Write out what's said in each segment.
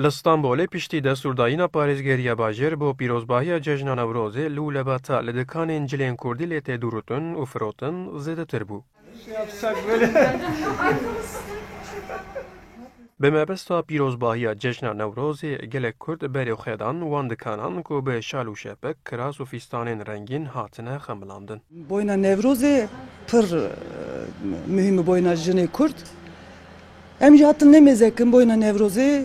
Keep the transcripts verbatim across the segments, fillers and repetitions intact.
Li Stenbolê piştî destûrdayîna parêzgeriya bajêr bo pîrozbahiya cejna Newrozê lûlebata li dikanên cilên kurdî lê tê dûrûtin û firotin zêdetir bû. Bi mebesta pîrozbahiya cejna Newrozê gelek kurd berê xwe dan wan dikanan ku bi şal û şepik, kiras û fîstanên rengîn hatine xemilandin. Boyna Newrozê pir, e, muhîm e boyna jinê kurd. Em jî hatin nêmêzekin boyna Newrozê,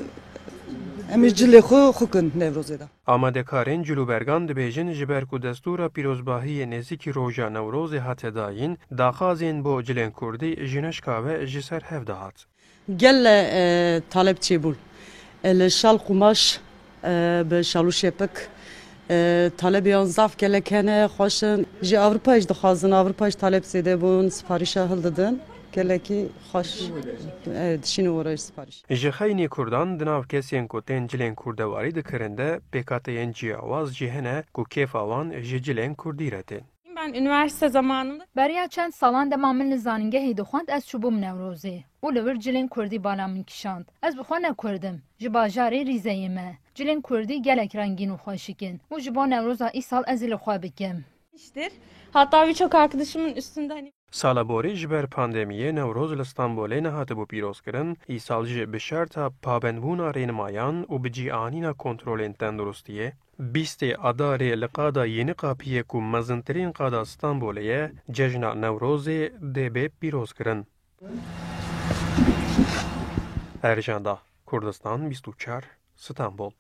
em ê cilê xwe xukin Newrozê de. Amadekarên cilûbergan dibêjin, ji ber ku destûra pîrozbahiyê nêzîkî roja Newrozê hate dayîn, daxazên bo cilên kurdî ji nişka ve ji ser hev de hat. Gelle, e, talep çêbûn. E, li şal qumaş, e, bi şal û şepik, e, talebê wan zaf gelek hene, xweş in. Ji Ewropa jî dixwazin, Ewropa jî talep zêde bûn, siparîşa hildidin. Gelekî xweş, e, dişînin were ji siparîş. Ji xeynî kurdan di nav kesên ku tên cilên kurdewarî dikirin de pêkhateyên ciyawaz jî hene ku kêfa wan ji cilên kurdî re tên. Ben üniversite zamanında Beriya çend salan dema min li zanîngehê dixwend ez çûbûm Newrozê û li wir cilên kurdî bala min kişand. Ez bi xwe ne kurd im, ji bajarê Rîzeyê me. Cilên kurdî gelek rengîn û xweşik in û ji bo Newroza îsal ez ê li xwe bikim. İştir. Hatta birçok arkadaşımın üstünde hani Sala borî ji ber pandemiyê Newroz li Stenbolê nehatibû pîrozkirin, îsal jî bi şerta pabendbûna rênimayan û bi cî anîna kontrolên tenduristiyê, bîstê Adarê li qada Yeni Kapıyê ku mezintirîn qada Stenbolê ye, cejna Newrozê dê bê pîrozkirin. Ercan Dağ, Kurdistan bîst û çar, Stenbol.